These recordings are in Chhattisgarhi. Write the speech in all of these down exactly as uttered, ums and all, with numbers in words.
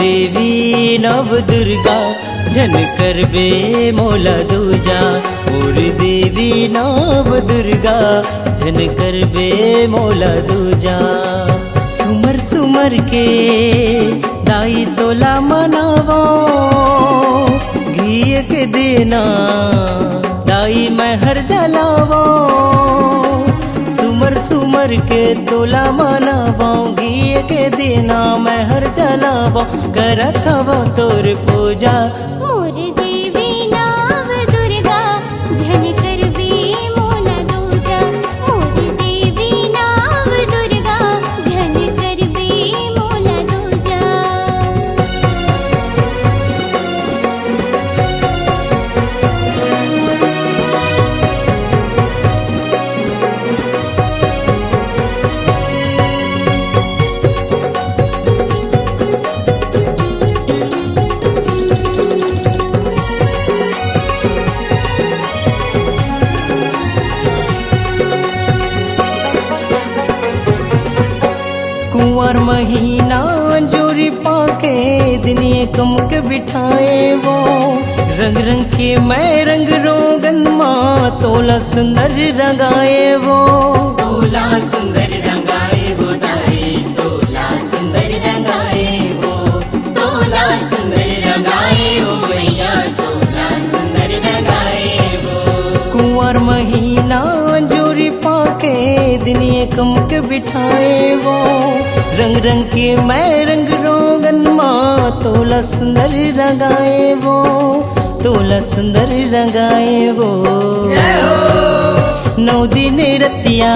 देवी नव दुर्गा, झन करबे मोला दूजा। मोर देवी नव दुर्गा, झन करबे मोला दूजा। सुमर सुमर के दाई तोला मनावो, घीए के देना दाई मैं हर जलावो। सुमर सुमर के तोला मनावो, घीए के देना मैं हर जलावो। करत हवो तोर पूजा। मोर देवी नव दुर्गा, झन करबे मोला दूजा। मोर देवी नव दुर्गा, झन करबे मोला दूजा। कुंवर महीना जोरी पाके, दिन एकम के बिठाए वो। रंग रंग के मैं रंग रोगन मा, तोला सुंदर रंगाए वो। तोला सुंदर रंगाए वो दाई, तोला सुंदर रंगाए वो। तोला सुंदर रंगाए वो मैया, तोला सुंदर रंगाए वो। कुंवर महीना जोरी पाके, दिन एकम के बिठाए वो। रंग रंग के मैं रंग रोगन मा, तोला सुंदर रंगाए वो। तोला सुंदर रंगाए वो। नौ दिन रतिया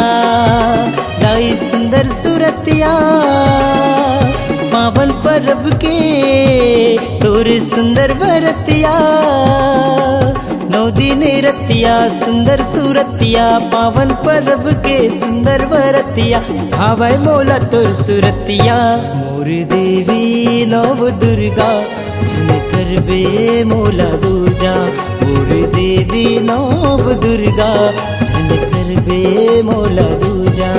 दाई सुंदर सुरतिया, पावन परब के तोर सुंदर बरतिया। नौ दिन रतिया सुंदर सुरतिया, पावन परब के सुंदर बरतिया। भावै मोला तोर सुरतिया। मोर देवी नव दुर्गा, झन करबे मोला दूजा। मोर देवी नव दुर्गा, झन करबे मोला दूजा।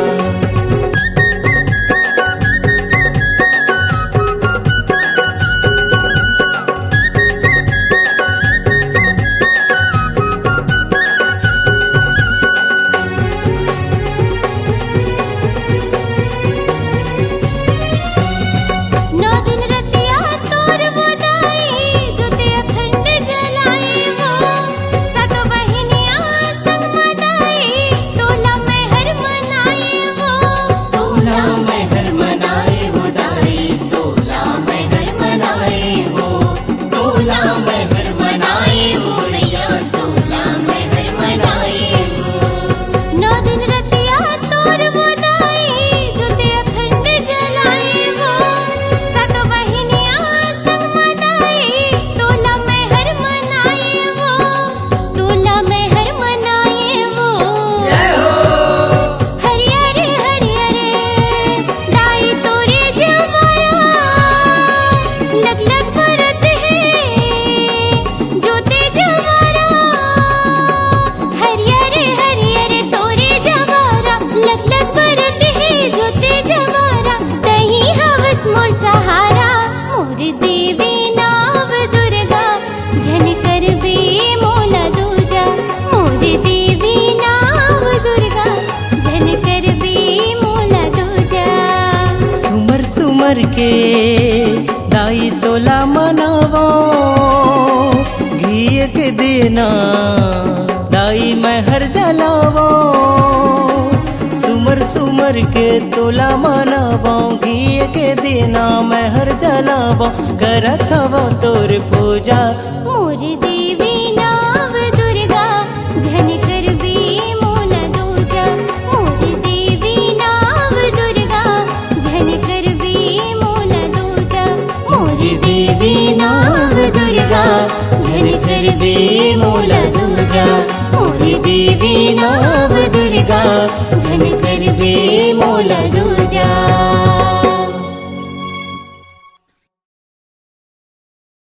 नौ दिन रतिया तोर वो दाई, जोते अखंड जलाए वो। सातों बहिनिया संग मा दाई, तोला मैं हर मनाए वो। तोला मैं हर मनाए वो दाई, तोला मैं हर मनाए वो। तोला मैं हर मनाए वो मैया, तोला मैं हर मनाए वो। नौ दिन रतिया तोर वो दाई, जोते अखंड जलाए वो। सातों बहिनिया संग मा दाई, तोला मैं हर मनाए वो। तोला मैं हर मनाए वो। हरियर हरियर दाई तोरे जवारा, लग लग बरत हे जोते जवारा। हरियर हरियर तोरे जवारा, लग लग बरत हे जोते जवारा। तही हवस मोर सहारा, मोर देवी नव दुर्गा, झन करबे मोला दूजा। मोर देवी नव दुर्गा, झन करबे मोला दूजा। सुमर सुमर के दाई तोला मनावो, घीए के देना दाई मैं हर जलावो। सुमर सुमर के तोला मनावो, घीए के देना मैं हर जलावो। करत हवो तोर पूजा। मोर देवी नव दुर्गा, झन करबे मोला दूजा। मोर देवी नव दुर्गा, झन करबे मोला दूजा। मोर देवी नव दुर्गा, झन करबे मोला दूजा। मोर देवी नव दुर्गा, झन करबे मोला दूजा।